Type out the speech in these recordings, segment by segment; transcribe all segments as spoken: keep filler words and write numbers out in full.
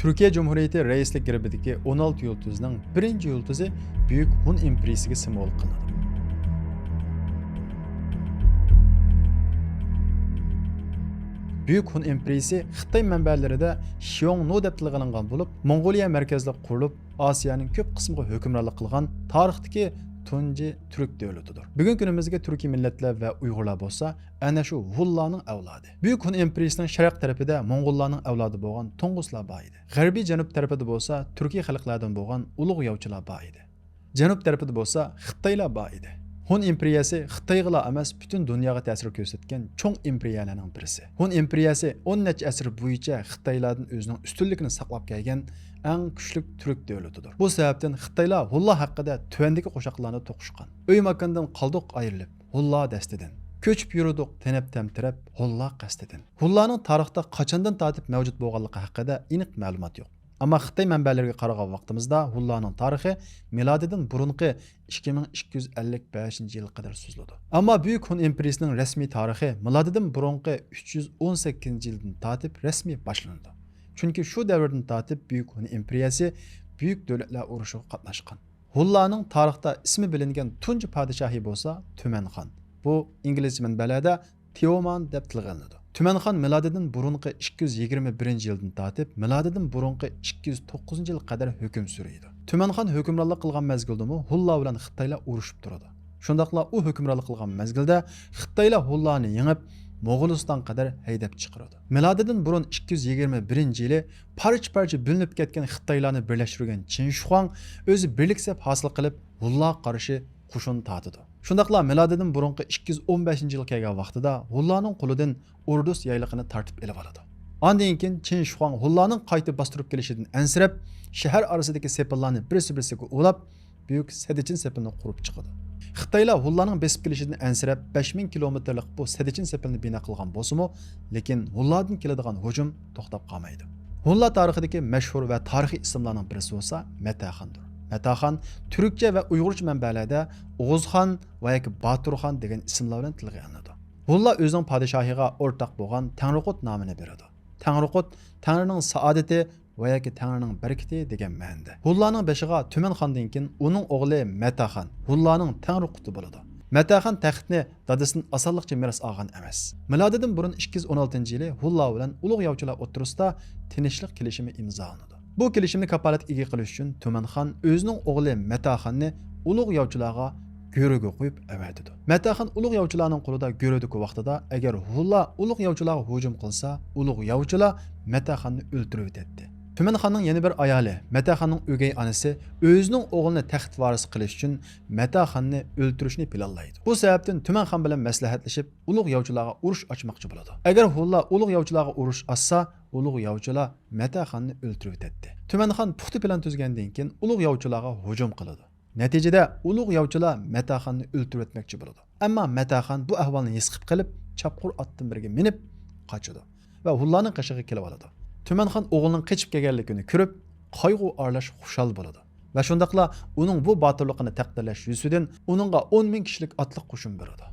تۈركىيە جۇمھۇرىيىتى رەئىسلىك گېربىدىكى ئون ئالتە يۇلتۇزنىڭ بىرىنچى يۇلتۇزى بۈيۈك ھۇن ئىمپېرىيىسىگە سىمۋول قىلىنىدۇ. بۈيۈك ھۇن ئىمپېرىيىسى خىتاي مەنبەلىرىدە شيوڭنۇ دەپ تىلغا ئېلىنغان بولۇپ، موڭغۇلىيە مەركەزلىك قۇرۇلۇپ، ئاسىيانىڭ كۆپ قىسمىغا ھۆكۈمرانلىق قىلغان تارىختىكى تۇنجى تۈرك دۆلىتىدۇر. بۈگۈنكى كۈنىمىزدىكى تۈركىي مىللەتلەر ۋە ئۇيغۇرلار بولسا ئەنە شۇ ھۇنلارنىڭ ئەۋلادى. بۈيۈك ھۇن ئىمپېرىيىسىنىڭ شەرق تەرىپىدە موڭغۇللارنىڭ ئەۋلادى بولغان تۇڭغۇسلار بار ئىدى. غەربىي جەنۇب تەرىپىدە بولسا تۈركىي خەلقلەردىن بولغان ئۇلۇغ ياۋچىلار بار ئىدى. جەنۇب تەرىپىدە بولسا خىتايلار بار ئىدى. ھۇن ئىمپېرىيەسى خىتايغىلا ئەمەس، پۈتۈن دۇنياغا تەسىر كۆرسەتكەن چوڭ ئىمپېرىيەلەرنىڭ بىرسى. ھۇن ئىمپېرىيەسى ئون نەچچە ئەسىر بويىچە خىتايلاردىن ئۆزىنىڭ ئۈستۈنلۈكىنى ساقلاپ كەلگەن ئەڭ كۈچلۈك تۈرك دۆلىتىدۇر. بۇ سەۋەبتىن خىتايلار ھۇنلار ھەققىدە تۆۋەندىكى قوشاقلارنى توقۇشقان: ئۆي ماكاندىن قالدۇق ئايرىلىپ، ھۇنلار دەستىدىن. كۆچۈپ يۈرىدۇق تېنەپ تەمتىرەپ، ھۇنلار قەستىدىن. ھۇنلارنىڭ تارىختا قاچاندىن تارتىپ مەۋجۇت بولغانلىقى ھەققىدە ئېنىق مەلۇمات يوق. ئەمما خىتاي مەنبەلىرىگە قارىغان ۋاقتىمىزدا ھۇنلارنىڭ تارىخى مىلادىدىن بۇرۇنقى ئىككى مىڭ ئىككى يۈز ئەللىك بەشىنچى يىلغا قەدەر سوزۇلىدۇ. ئەمما بۈيۈك ھۇن ئىمپېرىيىسىنىڭ رەسمىي تارىخى مىلادىدىن بۇرۇنقى ئۈچ يۈز ئون سەككىزىنچى يىلدىن تارتىپ رەسمىي باشلىنىدۇ. چۈنكى شۇ دەۋردىن تارتىپ بۈيۈك ھۇن ئىمپېرىيەسى بۈيۈك دۆلەتلەر ئۇرۇشىغا قاتناشقان. ھۇنلارنىڭ تارىختا ئىسمى بىلىنگەن تۇنجى پادىشاھى بولسا تۈمەنخان. بۇ ئىنگلىزچە مەنبەلەردە تېئومان دەپ تىلغا ئېلىنىدۇ. تۈمەنخان مىلادىدىن بۇرۇنقى ئىككى يۈز يىگىرمە بىرىنچى يىلدىن تارتىپ مىلادىدىن بۇرۇنقى ئىككى يۈز توققۇزىنچى يىلغا قەدەر ھۆكۈم سۈرىدۇ. تۈمەنخان ھۆكۈمرانلىق قىلغان مەزگىلدىمۇ ھۇنلار بىلەن خىتايلار ئۇرۇشۇپ تۇرىدۇ. شۇنداقلا ئۇ ھۆكۈمرانلىق قىلغان مەزگىلدە خىتايلار ھۇنلارنى يېڭىپ، موغۇلىستانغا قەدەر ھەيدەپ چىقىرىدۇ. مىلادىدىن بۇرۇن ئىككى يۈز يىگىرمە بىرىنچى يىلى پارچە-پارچە بۆلۈنۈپ كەتكەن خىتايلارنى بىرلەشتۈرگەن چىن شۇخۇاڭ ئۆزى بىرلىك سەپ ھاسىل قىلىپ، ھۇنلارغا قارشى قوشۇن تارتىدۇ. شۇنداقلا مىلادىدىن بۇرۇنقى ئىككى يۈز ئون بەشىنچى يىلغا كەلگەن ۋاقتىدا ھۇنلارنىڭ قولىدىن ئوردۇس يايلىقىنى تارتىپ ئېلىۋالىدۇ. ئاندىن كېيىن چىن شۇخۇاڭ ھۇنلارنىڭ قايتا باستۇرۇپ كېلىشىدىن ئەنسىرەپ، شەھەر ئارىسىدىكى سېپىللارنى بىرسى-بىرسىگە ئۇلاپ، بۈيۈك سەددىچىن سېپىلنى قۇرۇپ چىقىدۇ. خىتايلار ھۇنلارنىڭ بېسىپ كېلىشىدىن ئەنسىرەپ، بەش مىڭ كىلومېتىرلىق بۇ سەددىچىن سېپىلنى بىنا قىلغان بولسىمۇ، لېكىن ھۇنلاردىن كېلىدىغان ھۇجۇم توختاپ قالمايدۇ. ھۇنلار تارىخىدىكى مەشھۇر ۋە تارىخىي ئىسىملارنىڭ بىرسى بولسا مەتاخاندۇر. مەتاخان تۈركچە ۋە ئۇيغۇرچە مەنبەلەردە ئوغۇزخان ۋە ياكى باتۇرخان دېگەن ئىسىملار بىلەن تىلغا ئېلىنىدۇ. ھۇنلار ئۆزىنىڭ پادىشاھىغا ئورتاق بولغان تەڭرىقۇت نامىنى بېرىدۇ. تەڭرىقۇت تەڭرىنىڭ سائادىتى ۋە ياكى تەڭرىنىڭ بەرىكىتى دېگەن مەنىدە. ھۇنلارنىڭ بېشىغا تۈمەنخاندىن كېيىن ئۇنىڭ ئوغلى مەتاخان ھۇنلارنىڭ تەڭرىقۇتى بولىدۇ. مەتاخان تەختنى دادىسىدىن ئاسانلىقچە مىراس ئالغان ئەمەس. مىلادىدىن بۇرۇن ئىككى يۈز ئون ئالتىنچى يىلى ھۇنلار بىلەن ئۇلۇغ ياۋچىلار ئوتتۇرىسىدا تىنچلىق كېلىشىمى ئىمزالىنىدۇ. بۇ كېلىشىمنى كاپالەتكە ئىگە قىلىش ئۈچۈن تۈمەنخان ئۆزىنىڭ ئوغلى مەتاخاننى ئۇلۇغ ياۋچىلارغا گۆرۈگە قويۇپ ئەۋەتىدۇ. مەتاخان ئۇلۇغ ياۋچىلارنىڭ قولىدا گۆرۈدىكى ۋاقتىدا، ئەگەر ھۇنلار ئۇلۇغ ياۋچىلارغا ھۇجۇم قىلسا، ئۇلۇغ ياۋچىلار مەتاخاننى ئۆلتۈرۈۋېتەتتى. تۈمەنخاننىڭ يەنە بىر ئايالى، مەتاخاننىڭ ئۆگەي ئانىسى ئۆزىنىڭ ئوغلىنى تەخت ۋارىسى قىلىش ئۈچۈن مەتاخاننى ئۆلتۈرۈشنى پىلانلايدۇ. بۇ سەۋەبتىن تۈمەنخان بىلەن مەسلىھەتلىشىپ، ئۇلۇغ ياۋچىلارغا ئۇرۇش ئاچماقچى بولىدۇ. ئەگەر ھۇنلار ئۇلۇغ ياۋچىلارغا ئۇرۇش ئاچسا، ئۇلۇغ ياۋچىلار مەتاخاننى ئۆلتۈرۈۋېتەتتى. تۈمەنخان پۇختا پىلان تۈزگەندىن كېيىن ئۇلۇغ ياۋچىلارغا ھۇجۇم قىلىدۇ. نەتىجىدە ئۇلۇغ ياۋچىلار مەتاخاننى ئۆلتۈرۈۋەتمەكچى بولىدۇ. ئەمما مەتاخان بۇ ئەھۋالنى ھېس قىلىپ قېلىپ، چاپقۇر ئاتتىن بىرگە مىنىپ قاچىدۇ ۋە ھۇنلارنىڭ قېشىغا كېلىۋالىدۇ. تۈمەنخان ئوغلىنىڭ قېچىپ كەلگەنلىكىنى كۆرۈپ، قايغۇ ئارىلاش خۇشال بولىدۇ ۋە شۇنداقلا ئۇنىڭ بۇ باتۇرلۇقىنى تەقدىرلەش يۈزىسىدىن ئۇنىڭغا ئون مىڭ كىشىلىك ئاتلىق قوشۇن بېرىدۇ.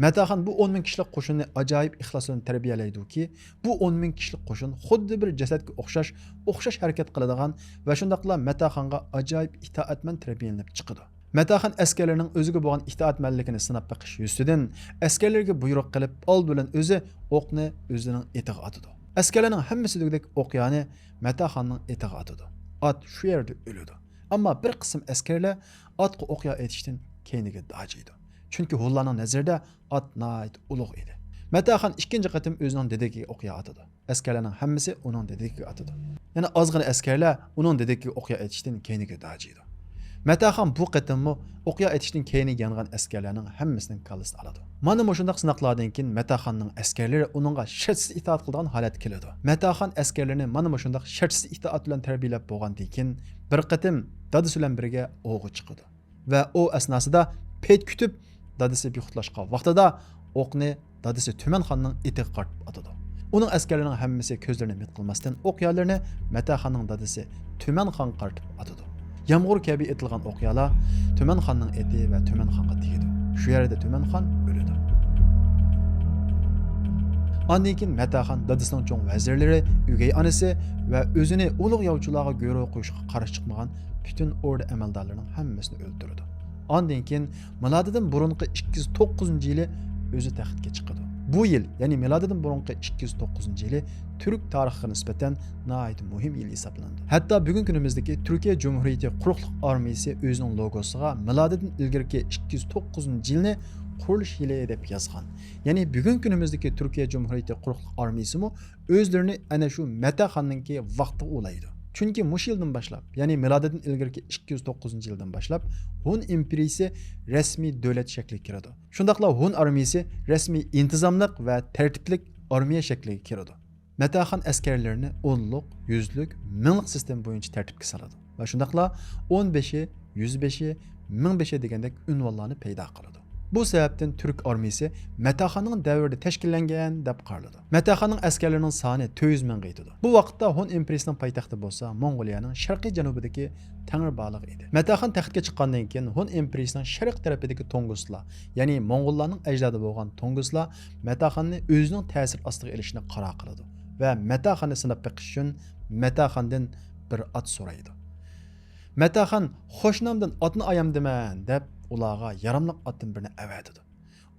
مەتاخان بۇ ئون مىڭ كىشىلىك قوشۇننى ئاجايىپ ئىخلاس بىلەن تەربىيەلەيدۇكى، بۇ ئون مىڭ كىشىلىك قوشۇن خۇددى بىر جەسەتكە ئوخشاش، ئوخشاش ھەرىكەت قىلىدىغان ۋە شۇنداقلا مەتاخانغا ئاجايىپ ئىتائەتمەن تەربىيەلىنىپ چىقىدۇ. مەتاخان ئەسكەرلىرىنىڭ ئۆزىگە بولغان ئىتائەتمەنلىكىنى سىناپ بېقىش يۈزىسىدىن ئەسكەرلىرىگە بۇيرۇق قىلىپ، ئالدى بىلەن ئۆزى ئوقنى ئۆزىنىڭ ئېتىغا ئاتىدۇ. ئەسكەرلەرنىڭ ھەممىسى دېگۈدەك ئوق يانى مەتاخاننىڭ ئېتىغا ئاتىدۇ. ئات شۇ يەردە ئۆلىدۇ. ئەمما بىر قىسىم ئەسكەرلەر ئاتقا ئوق يا ئېتىشتىن كەينىگە داجىيدۇ. چۈنكى ھۇنلارنىڭ نەزىرىدە ئات ناھايىتى ئۇلۇغ ئىدى. مەتاخان ئىككىنچى قېتىم ئۆزىنىڭ دېدىكىگە ئوق يا ئاتىدۇ. ئەسكەرلەرنىڭ ھەممىسى ئۇنىڭ دېدىكىگە ئاتىدۇ. يەنە ئازغىنە ئەسكەرلەر ئۇنىڭ دېدىكىگە ئوق يا ئېتىشتىن كەينىگە داجىيدۇ. مەتاخان بۇ قېتىممۇ ئوق يا ئېتىشتىن كەينىگە يانغان ئەسكەرلەرنىڭ ھەممىسىنىڭ كاللىسىنى ئالىدۇ. مانا مۇشۇنداق سىناقلاردىن كېيىن مەتاخاننىڭ ئەسكەرلىرى ئۇنىڭغا شەرتسىز ئىتائەت قىلىدىغان ھالەتكە كېلىدۇ. مەتاخان ئەسكەرلىرىنى مانا مۇشۇنداق شەرتسىز ئىتائەت بىلەن تەربىيەلەپ بولغاندىن كېيىن، بىر قېتىم دادىسى بىلەن بىرگە ئوۋغا چىقىدۇ. ۋە ئۇ ئەسناسىدا پەيت كۈتۈپ، دادىسى بىخۇدلاشقان ۋاقتىدا ئوقنى دادىسى تۈمەنخاننىڭ ئېتىغا قارىتىپ ئاتىدۇ. ئۇنىڭ ئەسكەرلىرىنىڭ ھەممىسى كۆزلىرىنى مىت قىلماستىن ئوق يالىرىنى مەتاخاننىڭ دادىسى تۈمەنخانغا قارىتىپ ئاتىدۇ. يامغۇر كەبى ئېتىلغان ئوق يالار تۈمەنخاننىڭ ئېتى ۋە تۈمەنخانغا تېگىدۇ. شۇ يەردە تۈمەنخان ئۆلىدۇ. ئاندىن كېيىن مەتەخان دادىسىنىڭ چوڭ ۋەزىرلىرى، ئۆگەي ئانىسى ۋە ئۆزىنى ئۇلۇغ ياۋچىلارغا گۆرۈ قويۇشقا قارشى چىقمىغان پۈتۈن ئوردا ئەمەلدارلىرىنىڭ ھەممىسىنى ئۆلتۈرىدۇ. ئاندىن كېيىن مىلادىدىن بۇرۇنقى ئىككى يۈز توققۇزىنچى يىلى ئۆزى تەختكە چىقىدۇ. بۇ يىل، يەنى مىلادىدىن بۇرۇنقى ئىككى يۈز توققۇزىنچى يىلى تۈرك تارىخىغا نىسبەتەن ناھايىتى مۇھىم يىل ھېسابلىنىدۇ. ھەتتا بۈگۈنكى كۈنىمىزدىكى تۈركىيە جۇمھۇرىيىتى قۇرۇقلۇق ئارمىيىسى ئۆزىنىڭ لوگوسىغا مىلادىدىن ئىلگىرىكى ئىككى يۈز توققۇزىنچى يىلنى قۇرۇلۇش يىلى دەپ يازغان. يەنى بۈگۈنكى كۈنىمىزدىكى تۈركىيە جۇمھۇرىيىتى قۇرۇقلۇق ئارمىيىسىمۇ ئۆزلىرىنى ئەنە شۇ مەتەخاننىڭكى ۋاقتىغا ئۇلايدۇ. چۈنكى مۇشۇ يىلدىن باشلاپ، يەنى مىلادىدىن ئىلگىرىكى ئىككى يۈز توققۇزىنچى يىلدىن باشلاپ ھون ئىمپېرىيىسى رەسمىي دۆلەت شەكلىگە كىرىدۇ. شۇنداقلا ھون ئارمىيىسى رەسمىي ئىنتىزاملىق ۋە تەرتىپلىك ئارمىيە شەكلىگە كىرىدۇ. مەتەخان ئەسكەرلىرىنى ئونلۇق، يۈزلۈك، مىڭلىق سىستېما بويىچە تەرتىپكە سالىدۇ ۋە شۇنداقلا ئون بېشى، يۈز بېشى، مىڭ بېشى دېگەندەك ئۇنۋانلارنى پەيدا قىلىدۇ. بۇ سەۋەبتىن تۈرك ئارمىيىسى مەتەخاننىڭ دەۋرىدە تەشكىللەنگەن دەپ قارىلىدۇ. مەتەخاننىڭ ئەسكەرلىرىنىڭ سانى تۆت يۈز مىڭغا يېتىدۇ. بۇ ۋاقىتتا ھون ئىمپېرىيىسىنىڭ پايتەختى بولسا موڭغۇلىيەنىڭ شەرقىي جەنۇبىدىكى تەڭرىباغلىق ئىدى. مەتەخان تەختكە چىققاندىن كېيىن ھون ئىمپېرىيىسىنىڭ شەرق تەرىپىدىكى تۇڭگۇسلار، يەنى موڭغۇللارنىڭ ئەجدادى بولغان تۇڭگۇسلار مەتەخاننى ئۆزىنىڭ تەسىر ئاستىغا ئېلىشنى قارار قىلىدۇ ۋە مەتەخاننى سىناپ بېقىش ئۈچۈن مەتەخاندىن بىر ئات سورايدۇ. مەتەخان «خوش نامدىن ئاتنى ئايامدىمەن» دەپ، ئۇلارغا ياراملىق ئاتتىن بىرنى ئەۋەتىدۇ.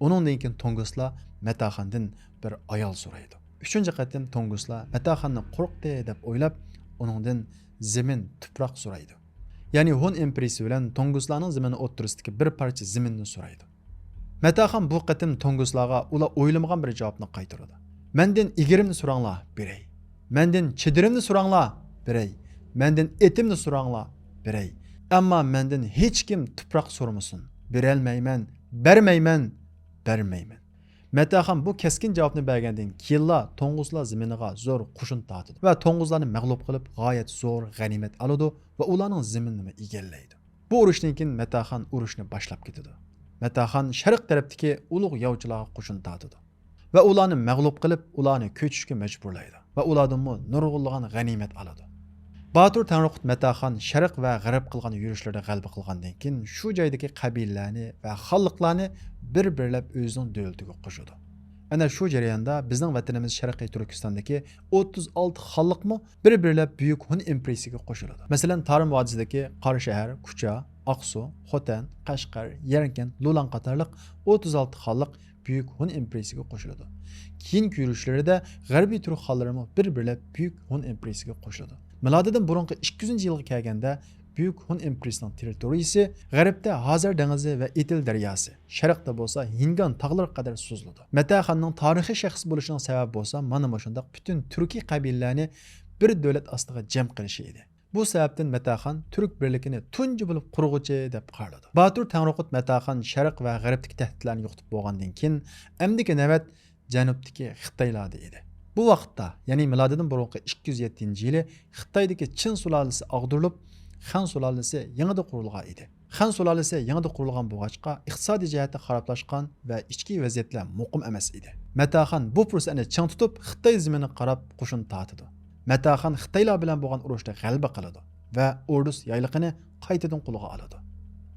ئۇنىڭدىن كېيىن تۇڭگۇسلار مەتەخاندىن بىر ئايال سورايدۇ. ئۈچىنچى قېتىم تۇڭگۇسلار مەتەخاننى قورقتى دەپ ئويلاپ، ئۇنىڭدىن زېمىن، تۇپراق سورايدۇ. يەنى ھون ئىمپېرىيىسى بىلەن تۇڭگۇسلارنىڭ زېمىنى ئوتتۇرىسىدىكى بىر پارچە زېمىننى سورايدۇ. مەتەخان بۇ قېتىم تۇڭگۇسلارغا ئۇلار ئويلىمىغان بىر جاۋابنى قايتۇرىدۇ. «مەندىن ئېگىرىمنى سوراڭلار، بېرەي. مەندىن چېدىرىمنى سوراڭلار، بېرەي. مەندىن ئېتىمنى سوراڭلار، بېرەي. ئەمما مەندىن ھېچكىم تۇپراق سورىمىسۇن. بېرەلمەيمەن، بەرمەيمەن، بەرمەيمەن.» مەتەخان بۇ كەسكىن جاۋابنى بەرگەندىن كېيىنلا تۇڭگۇسلار زېمىنىغا زور قوشۇن تارتىدۇ ۋە تۇڭگۇسلارنى مەغلۇپ قىلىپ، غايەت زور غەنىيمەت ئالىدۇ ۋە ئۇلارنىڭ زېمىنىنىمۇ ئىگىلەيدۇ. بۇ ئۇرۇشتىن كېيىن مەتەخان ئۇرۇشنى باشلاپ كېتىدۇ. مەتەخان شەرق تەرەپتىكى ئۇلۇغ ياۋچىلارغا قوشۇن تارتىدۇ ۋە ئۇلارنى مەغلۇپ قىلىپ، ئۇلارنى كۆچۈشكە مەجبۇرلايدۇ ۋە ئۇلاردىنمۇ نۇرغۇنلىغان غەنىيمەت ئالىدۇ. باتۇر تەڭرىقۇت مەتەخان شەرق ۋە غەرب قىلغان يۈرۈشلىرىدە غەلىبە قىلغاندىن كېيىن، شۇ جايدىكى قەبىلىلەرنى ۋە خانلىقلارنى بىر-بىرلەپ ئۆزىنىڭ دۆلىتىگە قوشىدۇ. ئەنە شۇ جەرياندا بىزنىڭ ۋەتىنىمىز شەرقىي تۈركىستاندىكى ئوتتۇز ئالتە خانلىقمۇ بىر-بىرلەپ بۈيۈك ھون ئىمپېرىيىسىگە قوشۇلىدۇ. مەسىلەن، تارىم ۋادىسىدىكى قاراشەھەر، كۇچا، ئاقسۇ، خوتەن، قەشقەر، يەركەنت، لۇلان قاتارلىق ئوتتۇز ئالتە خانلىق بۈيۈك ھون ئىمپېرىيىسىگە قوشۇلىدۇ. كېيىنكى يۈرۈشلىرىدە غەربىي تۈرك خانلىرىمۇ بىر-بىرلەپ بۈيۈك ھون ئىمپېرىيىسىگە قوشۇلىدۇ. مىلادىدىن بۇرۇنقى ئىككى يۈزىنچى يىلغا كەلگەندە، بۈيۈك ھون ئىمپېرىيىسىنىڭ تېررىتورىيىسى غەربتە ھازەر دېڭىزى ۋە ئېتىل دەرياسى، شەرقتە بولسا ھىنگان تاغلىرى قەدەر سوزۇلىدۇ. مەتەخاننىڭ تارىخىي شەخس بولۇشىنىڭ سەۋەبى بولسا مانا مۇشۇنداق پۈتۈن تۈركىي قەبىلىلەرنى بىر دۆلەت ئاستىغا جەم قىلىشى ئىدى. بۇ سەۋەبتىن مەتەخان تۈرك بىرلىكىنى تۇنجى بولۇپ قۇرغۇچى دەپ قارىلىدۇ. باتۇر تەڭرىقۇت مەتەخان شەرق ۋە غەربتىكى تەھدىتلەرنى يوقىتىپ بولغاندىن كېيىن، ئەمدىكى نۆۋەت جەنۇبتىكى خىتايلاردا ئىدى. بۇ ۋاقىتتا، يەنى مىلادىدىن بۇرۇنقى ئىككى يۈز يەتتىنچى يىلى خىتايدىكى چىن سۇلالىسى ئاغدۇرۇلۇپ، خەن سۇلالىسى يېڭىدا قۇرۇلغان ئىدى. خەن سۇلالىسى يېڭىدا قۇرۇلغان بولغاچقا، ئىقتىسادىي جەھەتتە خارابلاشقان ۋە ئىچكى ۋەزىيەتلەر مۇقىم ئەمەس ئىدى. مەتەخان بۇ پۇرسەتنى چىڭ تۇتۇپ، خىتاي زېمىنىغا قاراپ قوشۇن تارتىدۇ. مەتەخان خىتايلار بىلەن بولغان ئۇرۇشتا غەلىبە قىلىدۇ ۋە ئوردۇس يايلىقىنى قايتىدىن قولغا ئالىدۇ.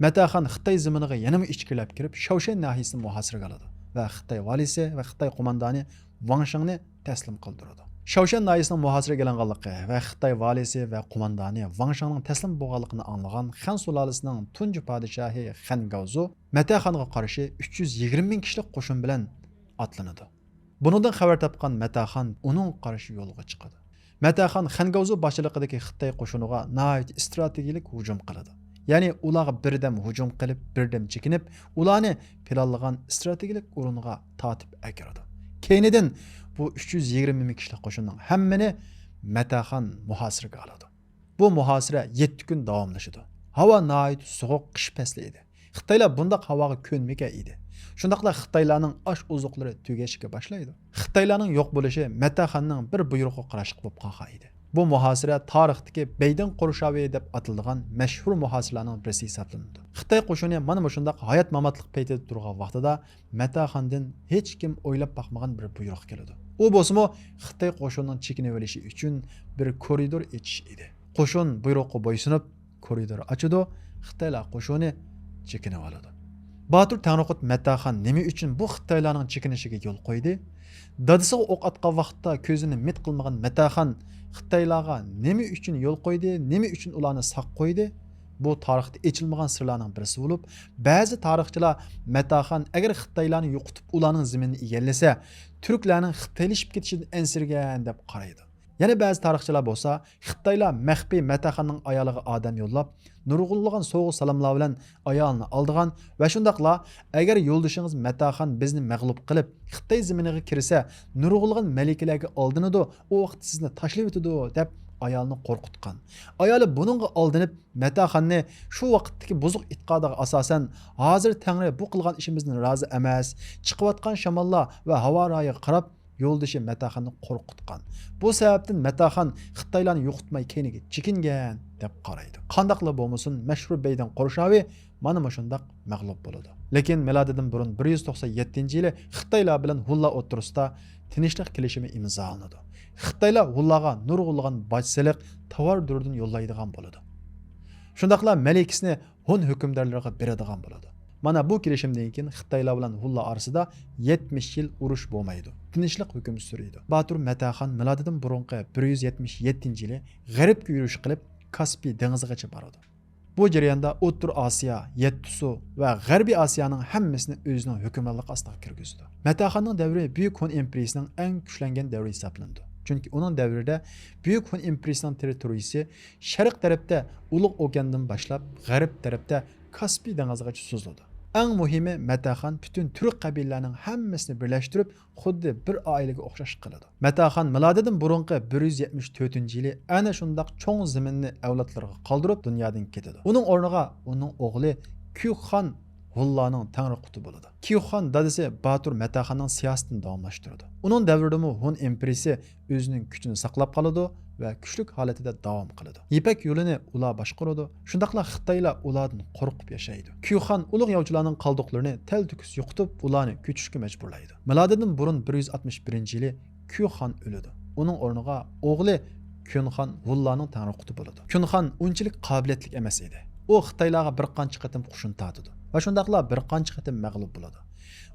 مەتەخان خىتاي زېمىنىغا يەنىمۇ ئىچكىرىلەپ كىرىپ، شاۋشەن ناھىيىسىنى مۇھاسىرىگە ئالىدۇ ۋە خىتاي ۋالىسى ۋە خىتاي قوماندانى ۋاڭ شىڭنى تەسلىم قىلدۇرىدۇ. شاۋشەن ناھىيىسىنىڭ مۇھاسىرىگە ئېلىنغانلىقى ۋە خىتاي ۋالىسى ۋە قوماندانى ۋاڭ شىڭنىڭ تەسلىم بولغانلىقىنى ئاڭلىغان خەن سۇلالىسىنىڭ تۇنجى پادىشاھى خەن گاۋزۇ مەتەخانغا قارشى ئۈچ يۈز يىگىرمە مىڭ كىشىلىك قوشۇن بىلەن ئاتلىنىدۇ. بۇنىڭدىن خەۋەر تاپقان مەتەخان ئۇنىڭغا قارشى يولغا چىقىدۇ. مەتەخان خەن گاۋزۇ باشچىلىقىدىكى خىتاي قوشۇنىغا ناھايىتى ئىستراتېگىيىلىك ھۇجۇم قىلىدۇ. يەنى ئۇلارغا بىردەم ھۇجۇم قىلىپ، بىردەم چېكىنىپ، ئۇلارنى پىلانلىغان ئىستراتېگىيىلىك ئورۇنغا تارتىپ ئەكىرىدۇ. كەينىدىن بۇ ئۈچ يۈز يىگىرمە مىڭ كىشىلىك قوشۇننىڭ ھەممىنى مەتەخان مۇھاسىرىگە ئالىدۇ. بۇ مۇھاسىرە يەتتە كۈن داۋاملىشىدۇ. ھاۋا ناھايىتى سوغۇق قىش پەسلى ئىدى. خىتايلار بۇنداق ھاۋاغا كۆنمىكەن ئىدى. شۇنداقلا خىتايلارنىڭ ئاش ئوزۇقلىرى تۈگەشكە باشلايدۇ. خىتايلارنىڭ يوق بولۇشى مەتەخاننىڭ بىر بۇيرۇقىغا قاراشلىق بولۇپ قالغان ئىدى. بۇ مۇھاسىرە تارىختىكى بەيدىڭ قورشاۋى دەپ ئاتىلىدىغان مەشھۇر مۇھاسىرىلەرنىڭ بىرسى ھېسابلىنىدۇ. خىتاي قوشۇنى مانا مۇشۇنداق ھايات-ماماتلىق پەيتىدە تۇرغان ۋاقتىدا مەتەخاندىن ھېچكىم ئويلاپ باقمىغان بىر بۇيرۇق كېلىدۇ. ئۇ بولسىمۇ خىتاي قوشۇنىنىڭ چېكىنىۋېلىشى ئۈچۈن بىر كورىدور ئېچىش ئىدى. قوشۇن بۇيرۇققا بويسۇنۇپ، كورىدور ئاچىدۇ، خىتايلار قوشۇنى چېكىنىۋالىدۇ. باتۇر تەڭرىقۇت مەتەخان نېمە ئۈچۈن بۇ خىتايلارنىڭ چېكىنىشىگە يول قويدى؟ دادىسىغا ئوق ئاتقان ۋاقىتتا كۆزىنى مىت قىلمىغان مەتەخان خىتايلارغا نېمە ئۈچۈن يول قويدى، نېمە ئۈچۈن ئۇلارنى ساق قويدى؟ بۇ تارىختا ئېچىلمىغان سىرلارنىڭ بىرسى بولۇپ، بەزى تارىخچىلار مەتەخان ئەگەر خىتايلارنى يوقىتىپ، ئۇلارنىڭ زېمىنىنى ئىگىلىسە، تۈركلەرنىڭ خىتايلىشىپ كېتىشىدىن ئەنسىرىگەن دەپ قارايدۇ. يەنە بەزى تارىخچىلار بولسا، خىتايلار مەخپىي مەتەخاننىڭ ئايالىغا ئادەم يوللاپ، نۇرغۇنلىغان سوۋغا-سالاملار بىلەن ئايالىنى ئالدىغان ۋە شۇنداقلا، ئەگەر يولدىشىڭىز مەتەخان بىزنى مەغلۇپ قىلىپ، خىتاي زېمىنىغا كىرسە، نۇرغۇنلىغان مەلىكىلەرگە ئالدىنىدۇ، ئۇ ۋاقىت سىزنى تاشلىۋېتىدۇ، دەپ ئايالىنى قورقۇتقان. ئايالى بۇنىڭغا ئالدىنىپ، مەتەخاننى شۇ ۋاقىتتىكى بۇزۇق ئېتىقادىغا ئاساسەن، ھازىر تەڭرى بۇ قىلغان ئىشىمىزدىن رازى ئەمەس، چىقىۋاتقان شاماللار ۋە ھاۋا رايىغا قاراپ، يولدىشى مەتەخاننى قورقۇتقان. بۇ سەۋەبتىن مەتەخان خىتايلارنى يوقىتماي كەينىگە چېكىنگەن دەپ قارايدۇ. قانداقلا بولمىسۇن، مەشھۇر بەيدىن قورشاۋى مانا مۇشۇنداق مەغلۇپ بولىدۇ. لېكىن مىلادىدىن بۇرۇن بىر يۈز توقسان يەتتىنچى يىلى خىتايلار بىلەن ھونلار ئوتتۇرىسىدا تىنچلىق كېلىشىمى ئىمزالىنىدۇ. خىتايلار ھونلارغا نۇرغۇنلىغان باج سېلىق، تاۋار دۇردىن يوللايدىغان بولىدۇ. شۇنداقلا مەلىكىسىنى ھون ھۆكۈمدارلىرىغا بېرىدىغان بولىدۇ. مانا بۇ كېلىشىمدىن كېيىن خىتايلار بىلەن ھونلار ئارىسىدا يەتمىش يىل ئۇرۇش بولمايدۇ. تىنچلىق ھۆكۈم سۈرىدۇ. باتۇر مەتەخان مىلادىدىن بۇرۇنقى بىر يۈز يەتمىش يەتتىنچى يىلى غەربكە يۈرۈش قىلىپ، كاسپىي دېڭىزىغىچە بارىدۇ. بۇ جەرياندا ئوتتۇرا ئاسىيا، يەتتە سۇ ۋە غەربىي ئاسىيانىڭ ھەممىسىنى ئۆزىنىڭ ھۆكۈمرانلىقى ئاستىغا كىرگۈزىدۇ. مەتەخاننىڭ دەۋرى بۈيۈك ھون ئىمپېرىيىسىنىڭ ئەڭ كۈچلەنگەن دەۋرى ھېسابلىنىدۇ. چۈنكى ئۇنىڭ دەۋرىدە بۈيۈك ھون ئىمپېرىيىسىنىڭ تېررىتورىيىسى شەرق تەرەپتە ئۇلۇغ ئوكياندىن باشلاپ، غەرب تەرەپتە كاسپىي دېڭىزىغىچە سوزۇلىدۇ. ئەڭ مۇھىمى، مەتەخان پۈتۈن تۈرك قەبىلىلەرنىڭ ھەممىسىنى بىرلەشتۈرۈپ، خۇددى بىر ئائىلىگە ئوخشاش قىلىدۇ. مەتەخان مىلادىدىن بۇرۇنقى بىر يۈز يەتمىش تۆتىنچى يىلى ئەنە شۇنداق چوڭ زېمىننى ئەۋلادلىرىغا قالدۇرۇپ، دۇنيادىن كېتىدۇ. ئۇنىڭ ئورنىغا ئۇنىڭ ئوغلى كيۇخان ھونلارنىڭ تەڭرى قۇتى بولىدۇ. كيۇخان دادىسى باتۇر مەتەخاننىڭ سىياسىتىنى داۋاملاشتۇرىدۇ. ئۇنىڭ دەۋرىدىمۇ ھون ئىمپېرىيىسى ئۆزىنىڭ كۈچىنى ساقلاپ قالىدۇ ۋە كۈچلۈك ھالىتىدە داۋام قىلىدۇ. يىپەك يولىنى ئۇلار باشقۇرىدۇ، شۇنداقلا خىتايلار ئۇلاردىن قورقۇپ ياشايدۇ. كيۇخان ئۇلۇغ ياۋچىلارنىڭ قالدۇقلىرىنى تەلتۆكۈس يوقىتىپ، ئۇلارنى كۆچۈشكە مەجبۇرلايدۇ. مىلادىدىن بۇرۇن بىر يۈز ئاتمىش بىرىنچى يىلى كيۇخان ئۆلىدۇ. ئۇنىڭ ئورنىغا ئوغلى كيۇنخان ھونلارنىڭ تەڭرىقۇتى بولىدۇ. كيۇنخان ئۇنچىلىك قابىلىيەتلىك ئەمەس ئىدى. ئۇ خىتايلارغا بىر قانچە قېتىم قوشۇن تارتىدۇ ۋە شۇنداقلا بىر قانچە قېتىم مەغلۇپ بولىدۇ.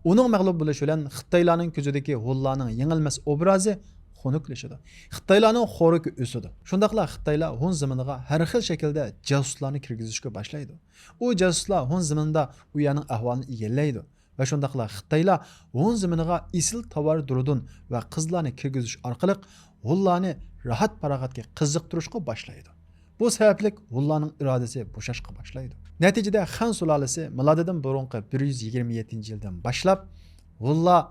ئۇنىڭ مەغلۇپ بولۇشى بىلەن خىتايلارنىڭ كۆزىدىكى ھونلارنىڭ يېڭىلمەس ئوبرازى خۇنۈكلىشىدۇ. خىتايلارنىڭ خورىكى ئۆسىدۇ. شۇنداقلا خىتايلار ھون زېمىنىغا ھەر خىل شەكىلدە جاسۇسلارنى كىرگۈزۈشكە باشلايدۇ. ئۇ جاسۇسلار ھون زېمىنىدا ئۇ يەرنىڭ ئەھۋالىنى ئىگىلەيدۇ ۋە شۇنداقلا خىتايلار ھون زېمىنىغا ئېسىل تاۋار دۇردۇن ۋە قىزلارنى كىرگۈزۈش ئارقىلىق ھونلارنى راھەت-پاراغەتكە قىزىقتۇرۇشقا باشلايدۇ. بۇ سەۋەبلىك ھونلارنىڭ ئىرادىسى بوشاشقا باشلايدۇ. نەتىجىدە خەن سۇلالىسى مىلادىدىن بۇرۇنقى بىر يۈز يىگىرمە يەتتىنچى يىلدىن باشلاپ ھونلار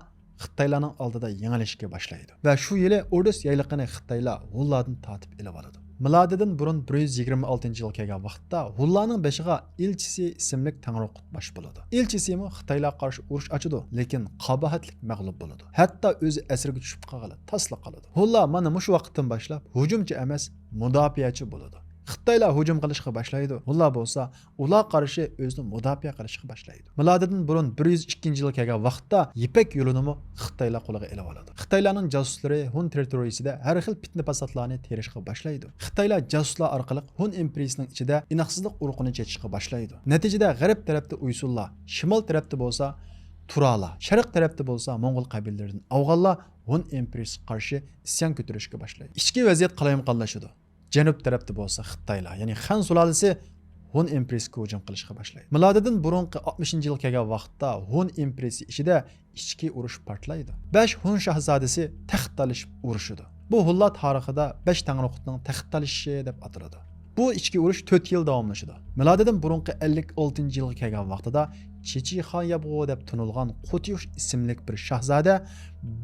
خىتايلارنىڭ ئالدىدا يېڭىلىشكە باشلايدۇ ۋە شۇ يىلى ئوردۇس يايلىقىنى خىتايلار ھونلاردىن تارتىپ ئېلىۋالىدۇ. مىلادىدىن بۇرۇن بىر يۈز يىگىرمە ئالتىنچى يىلغا كەلگەن ۋاقىتتا ھونلارنىڭ بېشىغا ئىلچىسى ئىسىملىك تەڭرىقۇت باش بولىدۇ. ئىلچىسىمۇ خىتايلارغا قارشى ئۇرۇش ئاچىدۇ، لېكىن قاباھەتلىك مەغلۇپ بولىدۇ. ھەتتا ئۆزى ئەسىرگە چۈشۈپ قالغىلى تاسلا قالىدۇ. ھونلار مانا مۇشۇ ۋاقىتتىن باشلاپ ھۇجۇمچى ئەمەس، مۇداپىئەچى بولىدۇ. خىتايلار ھۇجۇم قىلىشقا باشلايدۇ، ھونلار بولسا ئۇلارغا قارشى ئۆزىنى مۇداپىئە قىلىشقا باشلايدۇ. مىلادىدىن بۇرۇن بىر يۈز ئىككىنچى يىلغا كەلگەن ۋاقىتتا يىپەك يولىنىمۇ خىتايلار قولىغا ئېلىۋالىدۇ. خىتايلارنىڭ جاسۇسلىرى ھون تېررىتورىيىسىدە ھەر خىل پىتنە-پاساتلارنى تېرىشقا باشلايدۇ. خىتايلار جاسۇسلار ئارقىلىق ھون ئىمپېرىيىسىنىڭ ئىچىدە ئىناقسىزلىق ئۇرۇقىنى چېچىشقا باشلايدۇ. نەتىجىدە غەرب تەرەپتە ئۇيسۇنلار، شىمال تەرەپتە بولسا تۇرالار، شەرق تەرەپتە بولسا موڭغۇل قەبىلىلىرىدىن ئاۋغانلار ھون ئىمپېرىيىسىگە قارشى ئىسيان كۆتۈرۈشكە باشلايدۇ. ئىچكى ۋەزىيەت قالايمىقانلىشىدۇ. جەنۇب تەرەپتە بولسا خىتايلار، يەنى خەن سۇلالىسى ھون ئىمپېرىيىسىگە ھۇجۇم قىلىشقا باشلايدۇ. مىلادىدىن بۇرۇنقى ئاتمىشىنچى يىلغا كەلگەن ۋاقىتتا ھون ئىمپېرىيىسى ئىچىدە ئىچكى ئۇرۇش پارتلايدۇ. بەش ھون شاھزادىسى تەخت تالىشىپ ئۇرۇشىدۇ. بۇ ھونلار تارىخىدا بەش تەڭرىقۇتنىڭ تەخت تالىشىشى دەپ ئاتىلىدۇ. بۇ ئىچكى ئۇرۇش تۆت يىل داۋاملىشىدۇ. مىلادىدىن بۇرۇنقى ئەللىك ئالتىنچى يىلغا كەلگەن ۋاقتىدا چىچىخان يابغۇ دەپ تونۇلغان قوتيۇش ئىسىملىك بىر شاھزادە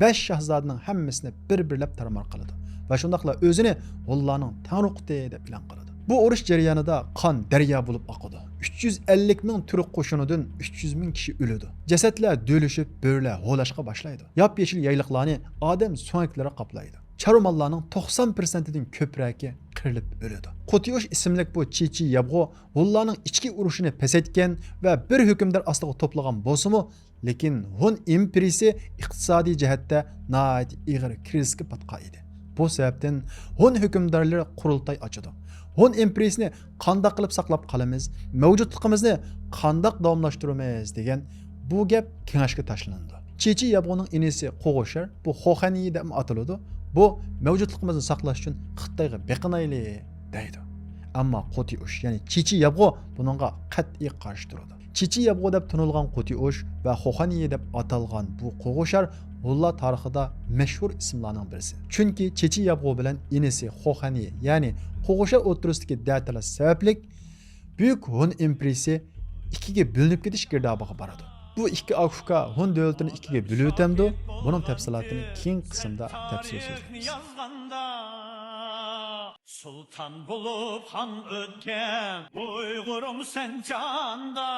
بەش شاھزادىنىڭ ھەممىسىنى بىر-بىرلەپ تارمار قىلىدۇ ۋە شۇنداقلا ئۆزىنى ھونلارنىڭ تەڭرىقۇتى دەپ ئېلان قىلىدۇ. بۇ ئۇرۇش جەريانىدا قان دەريا بولۇپ ئاقىدۇ. ئۈچ يۈز ئەللىك مىڭ تۈرك قوشۇنىدىن ئۈچ يۈز مىڭ كىشى ئۆلىدۇ. جەسەتلەر دۆلىشىپ، بۆرىلەر ھۇۋلاشقا باشلايدۇ. ياپيېشىل يايلىقلارنى ئادەم سۆڭەكلىرى قاپلايدۇ. چارۋا ماللارنىڭ توقسان پىرسەنتىدىن كۆپرەكى قىرىلىپ ئۆلىدۇ. قوتيۇش ئىسىملىك بۇ چىچى يابغۇ ھونلارنىڭ ئىچكى ئۇرۇشىنى پەسەيتكەن ۋە بىر ھۆكۈمدار ئاستىغا توپلىغان بولسىمۇ، لېكىن ھون ئىمپېرىيىسى ئىقتىسادىي جەھەتتە ناھايىتى ئېغىر كرىزىسكە پاتقان ئىدى. بۇ سەۋەبتىن ھون ھۆكۈمدارلىرى قۇرۇلتاي ئاچىدۇ. ھون ئىمپېرىيىسىنى قانداق قىلىپ ساقلاپ قالىمىز، مەۋجۇتلۇقىمىزنى قانداق داۋاملاشتۇرىمىز دېگەن بۇ گەپ كېڭەشكە تاشلىنىدۇ. چىچى يابغۇنىڭ ئىنىسى قوغۇشەر، بۇ خوخەنيى دەپمۇ ئاتىلىدۇ. بۇ مەۋجۇتلۇقىمىزنى ساقلاش ئۈچۈن خىتايغا بېقىنايلى دەيدۇ. ئەمما قوتىئۇش، يەنى چىچى يابغۇ بۇنىڭغا قەتئىي قارشى تۇرىدۇ. چىچى يابغۇ دەپ تونۇلغان قوتىئۇش ۋە خوخەنيى دەپ ئاتالغان بۇ قوغۇشەر ھونلار تارىخىدا مەشھۇر ئىسىملارنىڭ بىرسى. چۈنكى چىچى يابغۇ بىلەن ئىنىسى خوخەنيى، يەنى قوغۇشەر ئوتتۇرىسىدىكى دەتالار سەۋەبلىك بۈيۈك ھون ئىمپېرىيىسى ئىككىگە بۆلۈنۈپ كېتىش گىردابىغا بارىدۇ. بۇ ئىككى ئاكا-ئۇكا ھون دۆلىتىنى ئىككىگە بۆلۈۋېتەمدۇ؟ بۇنىڭ تەپسىلاتىنى كېيىنكى قىسىمدا تەپسىلىي سۆزلەيمىز. سۇلتان بولۇپ خان ئۆتكەن ئۇيغۇرۇم سەن جاندا.